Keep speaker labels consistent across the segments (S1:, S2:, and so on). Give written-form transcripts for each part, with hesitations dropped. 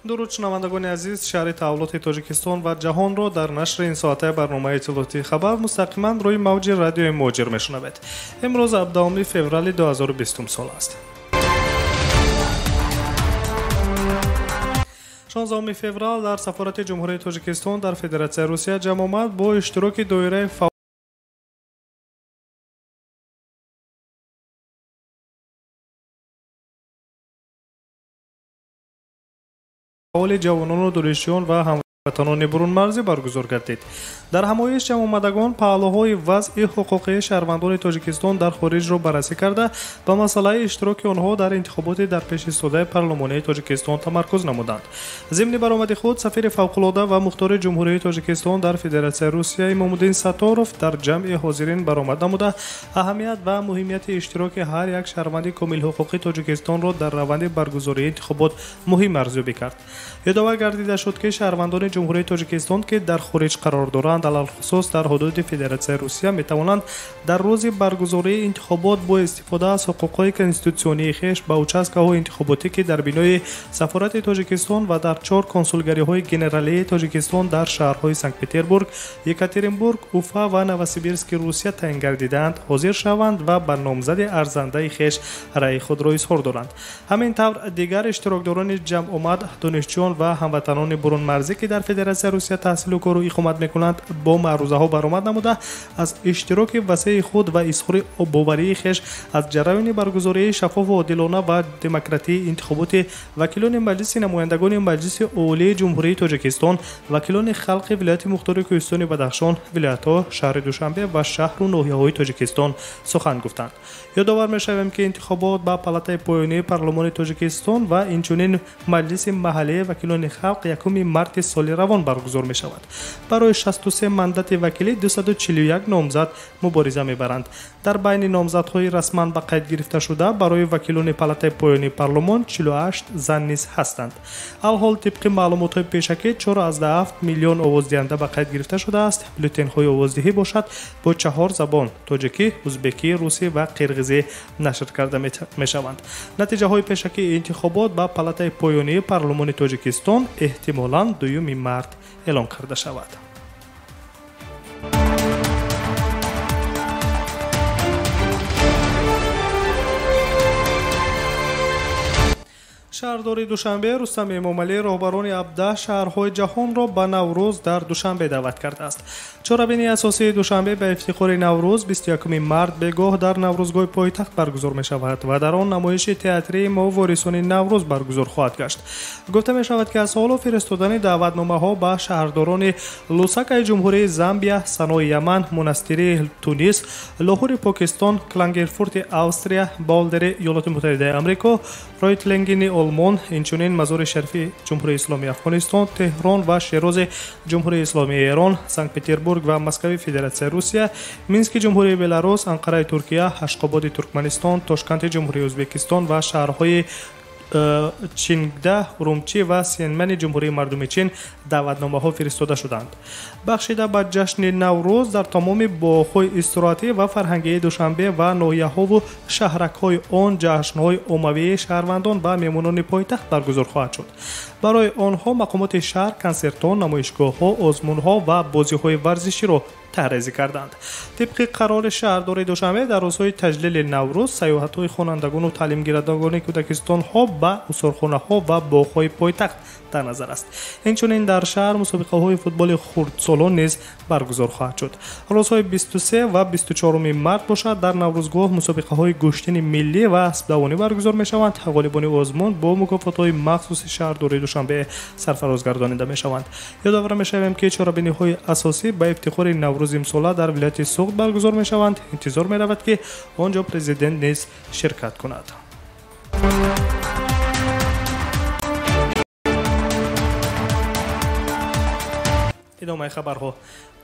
S1: Дуруд, шунавандагони азиз, шаҳри тавлоти Тоҷикистон ва ҷаҳонро дар нашри ин соатаи барномаи иттилоотии хабар мустақиман рӯи мавҷи радиои Муҳоҷир мешунавед. Имрӯз 17 феврали 2020 сол аст. 16 феврал дар сафорати Ҷумҳурии Тоҷикистон дар Федератсияи Русия ҷамъомад бо иштироки доираи фаъоли ҷавонону донишҷӯён ва ҳамватанони бурунмарзӣ баргузор гардид. Дар ҳамоиш ҷамъомадагон паҳлӯҳои вазъи ҳуқуқии шаҳрвандони Тоҷикистон дар хориҷро баррасӣ карда, ба масъалаи иштироки онҳо дар интихоботи дар пеш истодаи парлумонии Тоҷикистон тамаркуз намуданд. Зимни баромади худ сафири фавқулода ва мухтори Ҷумҳурии Тоҷикистон дар Федератсияи Русия Имомуддин Сатторов дар ҷамъи ҳозирин баромад намуда, аҳамият ва муҳимияти иштироки ҳар як шаҳрванди комилҳуқуқи Тоҷикистонро дар раванди баргузории интихобот муҳим арзёбӣ кард. Ёдовар гардида шуд, ки шаҳрвандони Ҷумҳурии Тоҷикистон, ки дар хориҷ қарор доранд, алалхусус дар ҳудуди Федератсияи Русия, метавонанд дар рӯзи баргузории интихобот бо истифода аз ҳуқуқҳои конститутсионии хеш ба участкаҳои интихоботӣ, ки дар бинои Сафорати Тоҷикистон ва дар 4 консулгариҳои генералии Тоҷикистон дар шаҳрҳои Санкт-Петербург, Екатеринбург, Уфа ва Новосибирски Русия таъин гардидаанд, ҳозир шаванд ва ба номзади арзандаи хеш раъи худро изҳор доранд. Ҳамин тавр дигар иштирокдорони ҷамъомад, донишҷӯён ва ҳамватанони бурунмарзӣ, ки дар Федератсияи Русия таҳсилу кору иқомат мекунанд, бо маърузаҳо баромад намуда, аз иштироки васеи худ ва изҳори боварии хеш аз ҷараёни баргузории шаффофу одилона ва демократии интихоботи вакилони Маҷлиси намояндагони Маҷлиси Олии Ҷумҳурии Тоҷикистон, вакилони халқи вилояти мухтори Кӯҳистони Бадахшон, вилоятҳо, шаҳри Душанбе ва шаҳру ноҳияҳои Тоҷикистон сухан гуфтанд. Ёдовар мешавем, ки интихобот ба палатаи поёнии парлумони Тоҷикистон ва инчунин Маҷлиси маҳаллии вакилони халқ 1 марти соли равон баргузор мешавад. Барои 63 мандати вакилӣ 241 номзад мубориза мебаранд. Дар байни номзадҳои расман ба қайд гирифташуда барои вакилони палатаи поёнии парлумон 48 зан низ ҳастанд. Алҳол тибқи маълумотҳои пешакӣ 4,7 миллион овоздиҳанда ба қайд гирифта шудааст. Бюллетенҳои овоздиҳӣ бошад бо 4 забон тоҷикӣ, узбекӣ, русӣ ва қирғизӣ нашр карда мешаванд. Натиҷаҳои пешакии интихобот ба палатаи поёнии парлумони Тоҷикистон эҳтимолан 2 март эълон карда шавад. Шаҳрдори Душанбе Рустам Эмомалӣ роҳбарони 17 шаҳрҳои ҷаҳонро ба Наврӯз дар Душанбе даъват кардааст. Чорабинии асосии Душанбе ба ифтихори Наврӯз 21 март бегоҳ дар Наврӯзгоҳи пойтахт баргузор мешавад ва дар он намоиши театрии мо ворисони Наврӯз баргузор хоҳад гашт. Гуфта мешавад, ки аз ҳоло фиристодани даъватномаҳо ба шаҳрдорони Лусакаи Ҷумҳурии Замбия, Санои Яман, Монастирии Тунис, Лоҳури Покистон, Клангерфурти Австрия, Болдери Иёлоти Муттаҳидаи Амрико, Ройтлингени Олмон, инчунин Мазори Шарифи Ҷумҳурии Исломии Афғонистон, Теҳрон ва Шерози Ҷумҳурии Исломии Эрон, Санкт-Петербург ва Москваи Федератсияи Русия, Мински Ҷумҳурии Беларус, Анқараи Туркия, Ашқободи Туркманистон, Тошканти Ҷумҳурии Ӯзбекистон ва шаҳрҳои Чингда, Урумчӣ ва Сенмани Ҷумҳурии Мардуми Чин даъватномаҳо фиристода шуданд. Бахшида ба ҷашни Наврӯз дар тамоми боғҳои истироҳатӣ ва фарҳангии Душанбе ва ноҳияҳову шаҳракҳои он ҷашнҳои оммавии шаҳрвандон ва меҳмонони пойтахт баргузор хоҳад шуд. Барои онҳо мақомоти шаҳр консертҳо, намоишгоҳҳо, озмунҳо ва бозиҳои варзиширо таҳрезӣ карданд. Тибқи қарори шаҳрдори Душанбе дар рӯзҳои таҷлили Наврӯз сайёҳатҳои хонандагону таълимгирандагони кӯдакистонҳо ба усорхонаҳо ва боғҳои пойтахт дар назар аст. Инчунин дар шаҳр мусобиқаҳои футболи хурдсолон низ баргузор хоҳад шуд. Рӯзҳои 23 ва 24 март бошад дар Наврӯзгоҳ мусобиқаҳои гӯштини миллӣ ва аспдавонӣ баргузор мешаванд. Ғолибони озмун бо мукофотҳои махсуси шаҳрдории Душанбе сарфароз гардонида мешаванд. Ёдовар мешавем, ки чорабиниҳои асосӣ ба ифтихори Наврӯз имсола дар вилояти Суғд баргузор мешаванд. Интизор меравад, ки он ҷо президент низ ширкат кунад. Идомаи хабарҳо.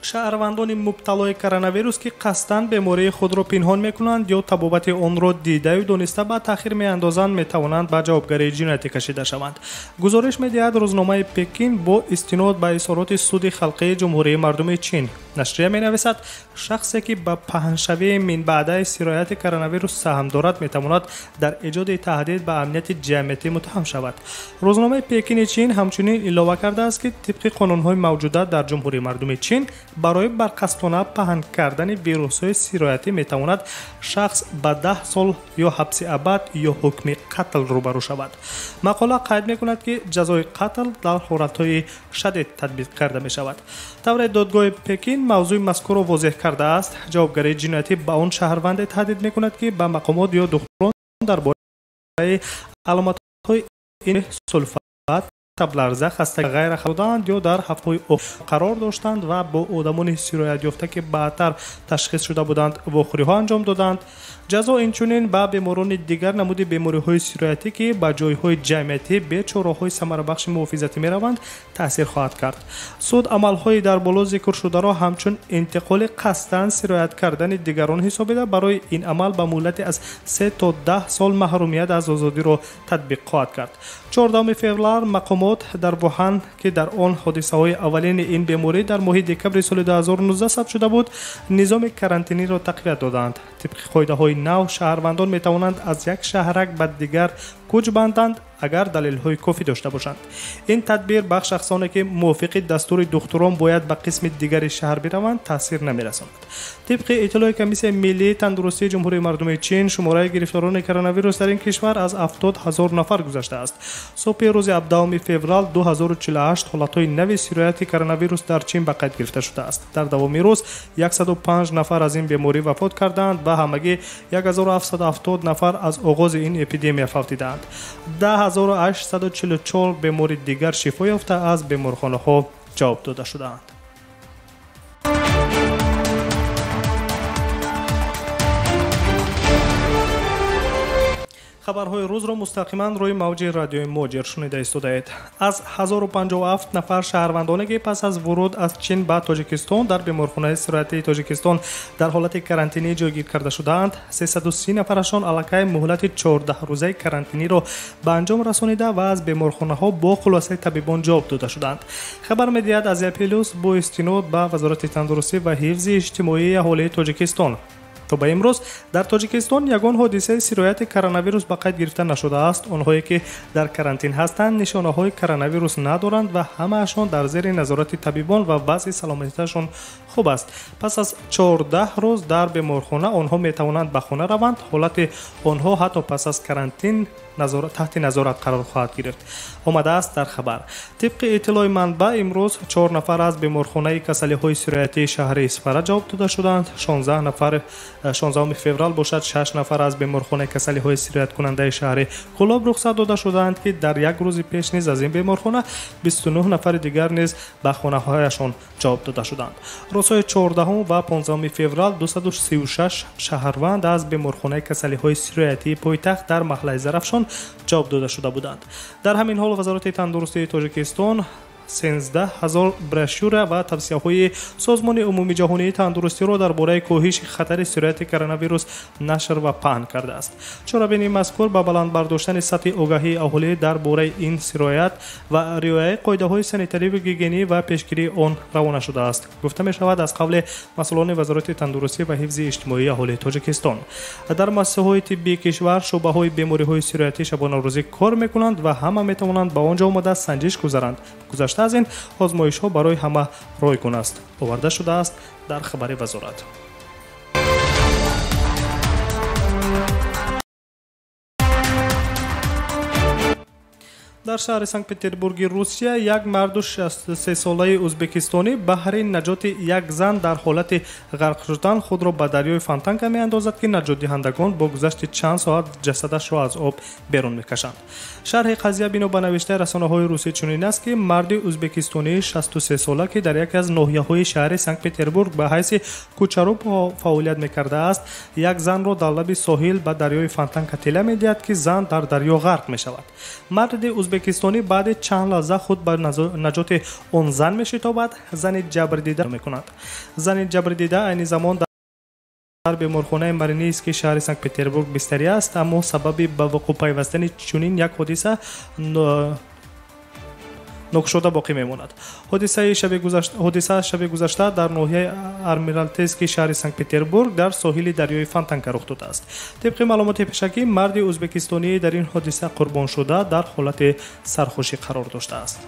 S1: Шаҳрвандони мубталои коронавирус, ки қасдан бемории худро пинҳон мекунанд ё табобати онро дидаю дониста ба таъхир меандозанд, метавонанд ба ҷавобгарии ҷиноятӣ кашида шаванд. Гузориш медиҳад рӯзномаи Пекин бо истинод ба изҳороти суди халқии Ҷумҳурии мардуми Чин. Нашрия менависад, шахсе ки ба паҳншавии минбаъдаи сирояти коронавирус саҳм дорад, метавонад дар эҷоди таҳдид ба амнияти ҷамъиятӣ муттаҳам шавад. Рӯзномаи Пекини Чин ҳамчунин илова кардааст, ки тибқи қонунҳои мавҷуда дар Ҷумҳурии мардуми Чин барои барқасдона паҳн кардани вирусҳои сироятӣ метавонад шахс ба 10 сол ё ҳабси абад ё ҳукми қатл рӯбарӯ шавад. Мақола қайд мекунад, ки ҷазои қатл дар ҳолатҳои шадид татбиқ карда мешавад. Тавре додгоҳи Пекин мавзӯи мазкурро возеҳ кардааст, ҷавобгарии ҷиноятӣ ба он шаҳрванде таҳдид мекунад, ки ба мақомот ё духтурон дар бораи аломатҳои ин сулфат, табларза, хастагӣ ғайра хӯрдаанд ё дар ҳафтаҳои охир қарор доштанд ва бо одамони сироятёфта, ки баъдтар ташхис шуда буданд, вохӯриҳо анҷом доданд. Ҷазо инчунин ба беморони дигар намуди бемориҳои сироятӣ, ки ба ҷойҳои ҷамъиятӣ бе чораҳои самарабахши муҳофизатӣ мераванд, таъсир хоҳад кард. Суд амалҳои дар боло зикршударо ҳамчун интиқоли қасдан сироят кардани дигарон ҳисобида, барои ин амал ба муҳлати аз 3 то 10 сол маҳрумият аз озодиро татбиқ хоҳад кард. 14 феврал мақомот дар Вуҳан, ки дар он ҳодисаҳои аввалини ин беморӣ дар моҳи декабри соли 2019 сабт шуда буд, низоми карантиниро тақвият доданд. Тибқи қоидаҳои нав, шаҳрвандон метавонанд аз як шаҳрак ба дигар кӯч банданд, агар далелҳои кофӣ дошта бошанд. Ин тадбир ба шахсоне, ки мувофиқи дастури духтурон бояд ба қисми дигари шаҳр бираванд, таъсир намерасонад. Тибқи иттилои Комиссияи миллии тандурустии Ҷумҳурии мардуми Чин, шумораи гирифторони коронавирус дар ин кишвар аз 70 ҳазор нафар гузаштааст. Субҳи рӯзи 17 феврал 2048 ҳолатҳои нави сирояти коронавирус дар Чин ба қайд гирифта шудааст. Дар давоми рӯз 105 нафар аз ин беморӣ вафот карданд ва ҳамагӣ 1770 нафар аз оғози ин эпидемия фавтидаанд. 10844 бемори дигар шифо ёфта аз беморхонаҳо ҷавоб дода шудаанд. Хабарҳои рӯзро мустақиман рӯи мавҷи радиои Моҷир шунида истодаед. Аз 1057 нафар шаҳрвандоне, ки пас аз вуруд аз Чин ба Тоҷикистон дар беморхонаи сироятии Тоҷикистон дар ҳолати карантинӣ ҷойгир карда шудаанд, 330 нафарашон аллакай муҳлати 14 рӯзаи карантиниро ба анҷом расонида ва аз беморхонаҳо бо хулосаи табибон ҷавоб дода шудаанд. Хабар медиҳад Азия Плюс бо истинод ба Вазорати тандурустӣ ва ҳифзи иҷтимоии аҳолии Тоҷикистон. То ба имрӯз дар Тоҷикистон ягон ҳодисаи сирояти коронавирус ба қайд гирифта нашудааст. Онҳое, ки дар карантин ҳастанд, нишонаҳои коронавирус надоранд ва ҳамаашон дар зери назорати табибон ва вазъи саломатиашон хуб аст. Пас аз 14 рӯз дар беморхона онҳо метавонанд ба хона раванд. Ҳолати онҳо ҳатто пас аз карантин таҳти назорат қарор хоҳад гирифт, омадааст дар хабар. Тибқи иттилои манбаъ, имрӯз 4 нафар аз беморхонаи касалиҳои сироятии шаҳри Исфара ҷавоб дода шуданд. 16 нафар 16 феврал бошад, 6 нафар аз беморхонаи касалиҳои сирояткунандаи шаҳри Кӯлоб рухсат дода шудаанд, ки дар як рӯзи пеш низ аз ин беморхона 29 нафари дигар низ ба хонаҳояшон ҷавоб дода шуданд. Рӯзҳои 14 ва 15 феврал 236 шаҳрванд аз беморхонаи касалиҳои сироятии пойтахт дар маҳаллаи Зарафшон ҷавоб дода шуда буданд. Дар ҳамин ҳол Вазорати тандурустии Тоҷикистон 13 ҳазор брошюра ва тавсияҳои Созмони умумиҷаҳонии тандурустиро дар бораи коҳиши хатари сирояти коронавирус нашр ва паҳн кардааст. Чорабинии мазкур ба баланд бардоштани сатҳи огаҳии аҳолӣ дар бораи ин сироят ва риояи қоидаҳои санитариву гигиенӣ ва пешгирии он равона шудааст, гуфта мешавад аз қавли масъулони Вазорати тандурустӣ ва ҳифзи иҷтимоии аҳолии Тоҷикистон. Дар муассисаҳои тиббии кишвар шӯъбаҳои бемориҳои сироятӣ шабонарӯзӣ кор мекунанд ва ҳама метавонанд ба он ҷо омада санҷиш гузаранд. Гузашта аз ин, озмоишҳо барои ҳама ройгон аст, оварда шудааст дар хабари вазорат. Дар шаҳри Санкт-Петербурги Русия як марду 63-солаи ӯзбекистонӣ баҳри наҷоти як зан дар ҳолати ғарқ шудан худро ба дарёи Фонтанка меандозад, ки наҷотдиҳандагон бо гузашти чанд соат ҷасадашро аз об берун мекашанд. Шарҳи қазия бино ба навиштаи расонаҳои русӣ чунин аст, ки марди ӯзбекистонии 63-сола, ки дар яке аз ноҳияҳои шаҳри Санкт-Петербург ба ҳайси кӯчарӯ фаъолият мекардааст, як занро дар лаби соҳил ба дарёи Фонтанка тела медиҳад, ки зан дар дарё ғарқ мешавад. Марди ӯзбекистонӣ баъди чанд лаҳза худ ба наҷоти он зан мешитобад, зани ҷабрдида мекунад. Зани ҷабрдида айни замон дар беморхонаи Маринийский шаҳри Санкт-Петербург бистарӣ аст, аммо сабаби ба вуқӯъ пайвастани чунин як ҳодиса нокушода боқӣ мемонад. Ҳодиса шаби гузашта дар ноҳияи Адмиралтейский шаҳри Санкт-Петербург дар соҳили дарёи Фонтанка рух додааст. Тибқи маълумоти пешакӣ, марди ӯзбекистонӣ дар ин ҳодиса қурбон шуда дар ҳолати сархӯшӣ қарор доштааст.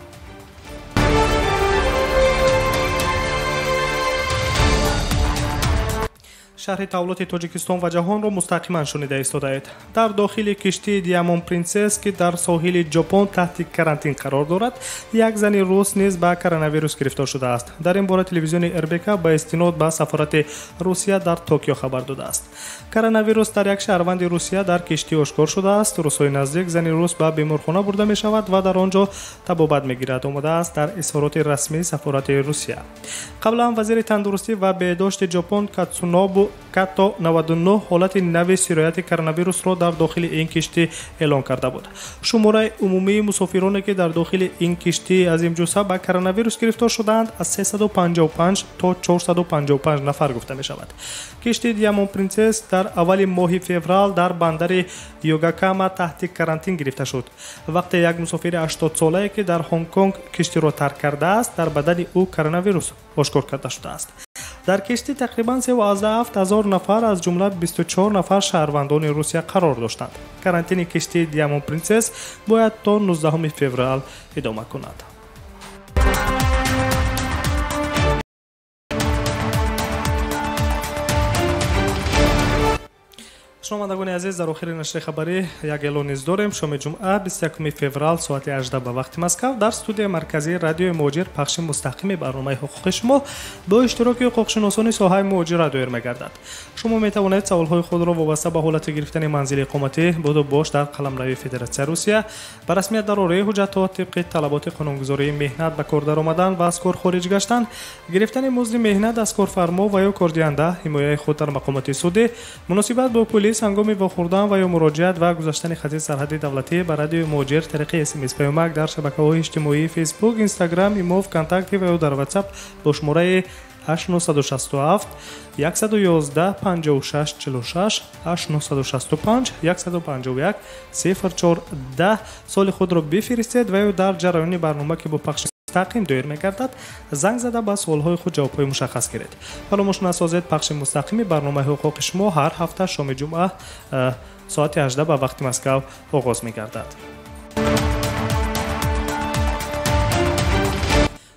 S1: Шаҳри тавлоти Тоҷикистон ва ҷаҳонро мустақиман шунида истодаед. Дар дохили киштии Диамон Принсесс, ки дар соҳили Ҷопон таҳти карантин қарор дорад, як зани рус низ ба коронавирус гирифтор шудааст. Дар ин бора телевизиони РБК ба истинод ба сафорати Русия дар Токио хабар додааст. Коронавирус дар як шаҳрванди Русия дар киштӣ ошкор шудааст. Рӯзҳои наздик зани рус ба беморхона бурда мешавад ва дар он ҷо табобат мегирад, омадааст дар изҳороти расмии сафорати Русия. Қаблан вазири тандурустӣ ва беҳдошти Ҷопон Катсунобу Като 99 ҳолати нави сирояти коронавирусро дар дохили ин киштӣ эълон карда буд. Шумораи умумии мусофироне, ки дар дохили ин киштии азимҷусса ба коронавирус гирифтор шудаанд, аз 355 то 455 нафар гуфта мешавад. Киштии Диамон Принсесс дар аввали моҳи феврал дар бандари Йокогама таҳти карантин гирифта шуд. Вақте як мусофири 80-солае, ки дар Ҳонконг киштиро тарк кардааст, дар бадани ӯ коронавирус ошкор карда шудааст. Дар киштӣ тақрибан 37 ҳазор нафар, аз ҷумла 24 нафар шаҳрвандони Русия қарор доштанд. Карантини киштии Диамон Принсесс бояд то 19 феврал идома кунад. Шунавандагони азиз, дар охири нашри хабарӣ як эълон низ дорем. Шоми ҷумъа 21 феврал соати 18 ба вақти Москав дар студияи марказии радиои Муҳоҷир пахши мустақими барномаи ҳуқуқи шумо бо иштироки ҳуқуқшиносони соҳаи муҳоҷират доир мегардад. Шумо метавонед саволҳои худро вобаста ба ҳолати гирифтани манзили иқоматӣ, буду бош дар қаламрави Федератсияи Русия, ба расмият дарории ҳуҷҷатҳо тибқи талаботи қонунгузории меҳнат, ба кор даромадан ва аз кор хориҷ гаштан, гирифтани музди меҳнат аз корфармо ва ё кордиҳанда, ҳимояи худ дар мақомоти судӣ, муносибат бо полис ҳангоми вохӯрдан ва ё муроҷиат ва гузаштани хати сарҳади давлатӣ ба радиои Муҳоҷир тариқи СМС паёмак дар шабакаҳои иҷтимоии Фейсбук, Инстаграм, Имо, ВКонтакте ва ё дар Ватсап бо шумораи 8967 111 56 46 8965 151 04 10 соли худро бифиристед ва ё дар ҷараёни барнома, ки бо пахши мустақим доир мегардад, занг зада ба суолҳои худ ҷавобҳои мушаххас гиред. Фаромӯш насозед, пахши мустақими барномаи ҳуқуқи шумо ҳар ҳафта шоми ҷумъа соати 18 ба вақти Москав оғоз мегардад.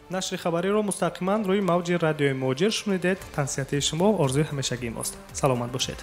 S1: Нашри хабариро мустақиман рӯи мавҷи радиои Муҳоҷир шунидед. Тансиҳати шумо орзуи ҳамешагии мост. Саломат бошед.